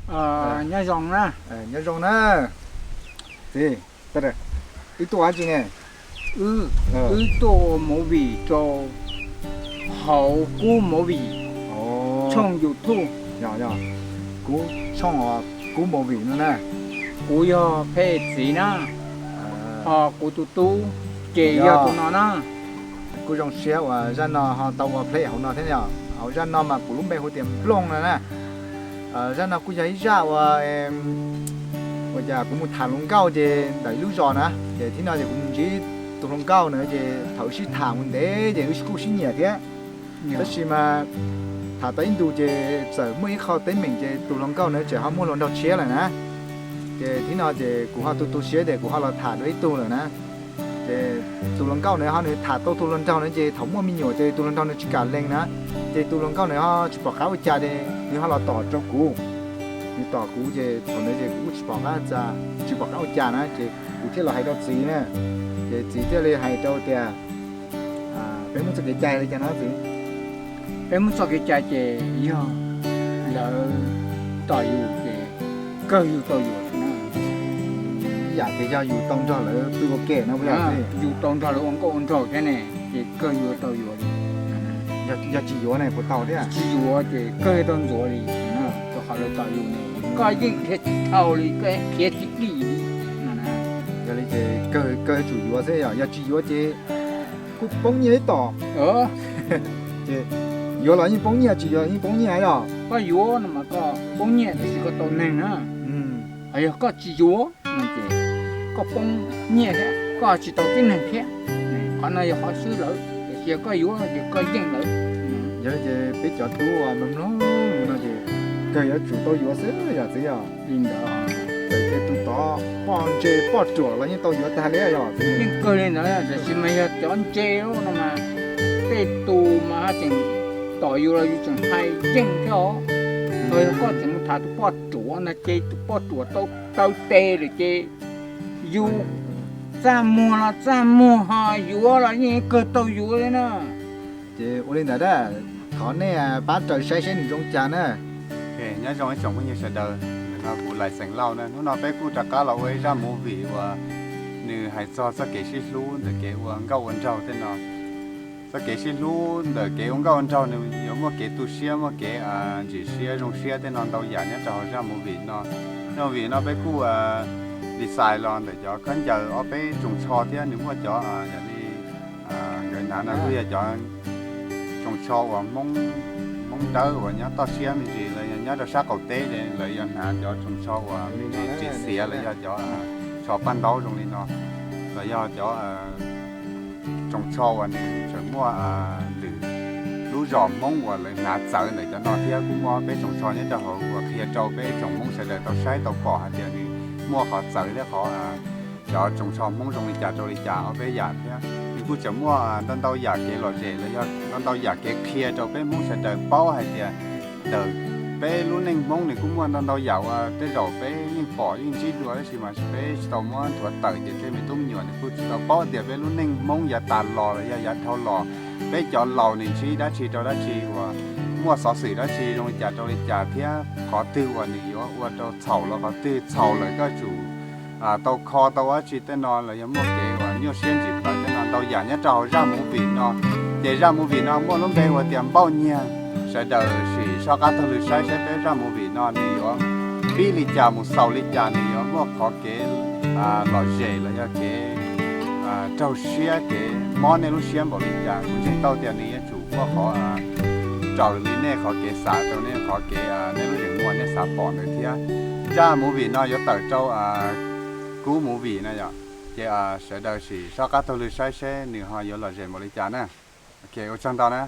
Nyob zoo na. Nyob zoo na. Txiv, wb tuaj dab tsi ne? Wb tuaj ua movie rau hauv Kub Movie, tshooj YouTube. Kub, tshooj Kub Movie no na. Kuv yog Phej Txiv na, ho kuv tus tub ces yog tus no na. Kuj zoo siab uas zaj no ho tau ua play hauv no thiab yom. Hauv zaj no mas kuv lub npe hu tias Nplooj no na. Zaj no kuj yog ib zaj ua, ua cas kuv mus tham hluas nkauj ces ntawm ib lub zos na, ces thib no ces kuv mus ntsib tus hluas nkauj na ces thaum wb sib tham mus ntev ces wb kuj sib nyiam thiab. Tab sis mas tham tau ib ntus ces txawm muaj ib qho teeb meem ces tus hluas nkauj na tseem ho muaj hluas nraug tshiab lawm na. Ces thib no ces kuv ho tu tu siab ces kuv ho los tham dua ib tug lawm na. Ces tus hluas nkauj na ho nws tham tau tus hluas nraug na ces thaum muaj me nyuam ces tus hluas nraug nws tsis kam lees na. Ces tus hluas nkauj na ho tsis pom qab ua cas ces nws ho los tom rau kuv. Nws tom kuv ces thaum ntawd ces kuv kuj tsis pom qab, tsis pom qab ua cas na ces kuv thiaj los hais rau txiv na. Ces txiv thiaj li hais rau tias, peb muab txoj kev cai li cas no txiv? Peb muab txoj kev cai ces yog lawv tom yus ces kawg yus tau yuav na. Ib yam tias yog yus tau nrog lawv pw ua ke no puas yog? Yus tau nrog lawv ua nkauj ua nraug thiab ne, ces kawg yuav tau yuav li. Yog tsis yuav ne puas tau thiab? Tsis yuav ces kawg tau ntxuav li. Rau qhov lawv tom yus ne, koj yeej dhia tsis dhau li, koj khiav tsis dim li. Yog li ces kawg yuav tsum yuav xwb, yog tsis yuav ces kuj poob nyiaj ib tom. Ces yuav los yeej poob nyiaj, tsis yuav los yeej poob nyiaj yog? Koj yuav no mas koj poob nyiaj tab sis koj tau neeg na. Ho yog koj tsis yuav no ces koj poob nyiaj thiab koj tsis tau tib neeg thiab. Qhov no yog qhov xwb lawm, tiam sis yog koj yuav ces koj yeej lawm. Yog li ces peb cov tub uas mloog mloog no ces kawg yuav tsum tau yuav xwb yog txiv yog? Li ntawd, txawm tias tus tod poj ntse poj ruam los yeej tau yuav tag li yog txiv? Yeej kawg li ntawd, tiam sis mas yog cov ntse no mas tej tus mas tseem tom yus los yus tseem hais yeej thiab os. Yog koj tseem mus tham tus poj ruam no ces tus poj ruam tau taw tes lawm ces yus txaj muag los txaj muag, ho yuav los yeej kawg tau yuav li na. Ces ua li ntawd a, thov nej pab raws saib seb nws zoo cas na. Nyob zoo ib tsoom phooj ywg sawv daws, ntawm no kuv Lais Xeem Lauj na. Hnub no peb kuj rov qab los ua ib zaj movie uas nws hais txog txoj kev sib hlub ntawm kev ua nkauj ua nraug tej no. Txoj kev sib hlub ntawm kev ua nkauj ua nraug nws yuav muaj kev tu siab, muaj kev ntsim siab zoo siab tej no ntau yam nyob rau hauv zaj movie no. Zaj movie no peb kuj design los ntawm cov khaub ncaws ob peb tsoos tsho thiab nws muaj cov yam li nkawd hnav no kuj yog cov tsoos tsho uas Hmoob, Hmoob dawb uas nyob toj siab me ntsis los yog nyob rau sab qaum teb ces lawv yog hnav cov tsoos tsho uas me ntsis tsis xiav los yog cov tsho paj ntaub zoo li no, los yog cov tsoos tsho uas nws tseem muaj lwm lub zos Hmoob uas lawv hnav txawv ntawm cov no thiab. Kuj muaj peb tsoos tsho nyob rau hauv uas qhia rau peb tsoom Hmoob sawv daws tau saib tau pom hais tias nws muaj qhov txawv thiab qhov cov tsoos tsho Hmoob zoo li cas rau li cas ob peb yam thiab. Nws kuj tseem muaj ntau ntau yam kev lom zem los yog ntau ntau yam kev qhia rau peb Hmoob sawv daws paub hais tias ntawm peb lub neej Hmoob nws kuj muaj ntau ntau yam uas tej zaum peb yeej pom yeej ntsib dua tab sis mas peb tsis tau muab nthuav tawm ces tej me tub me nyuam nws kuj tsis tau paub tias peb lub neej Hmoob yav tas los los yog yav dhau los peb cov laus nws ntsib dab tsi rau dab tsi uas muaj xov xwm dab tsi zoo li cas rau li cas thiab qhov twg uas nws yuav ua rau txhaum los qhov twg txhaum lawm koj tsum tau kho tau dab tsi tej no los yog muaj kev uas nyuaj siab ntsim plaws tej no ntau yam nyob rau hauv zaj movie no. Ces zaj movie no muaj lub npe hu tias Npauj Nyiag. Sawv daws sim soj qab taug lw saib saib peb zaj movie no nws yuav pib li cas mus xaus li cas, nws yuav muaj qhov kev lom zem los yog kev raug siab kev mob nej lub siab npaum li cas. Kuv ntseeg tau tias nws yuav tsum muaj qhov raws li nej qhov kev xav rau nej qhov kev nej lub zeem muag nej xav pom ntawd thiab. Zaj movie no yuav tawm rau Kub Movie no yom. Ces sawv daws sim soj qab taug lw saib seb nws ho yuav lom zem npaum li cas na. Ok, ua tsaug ntau na.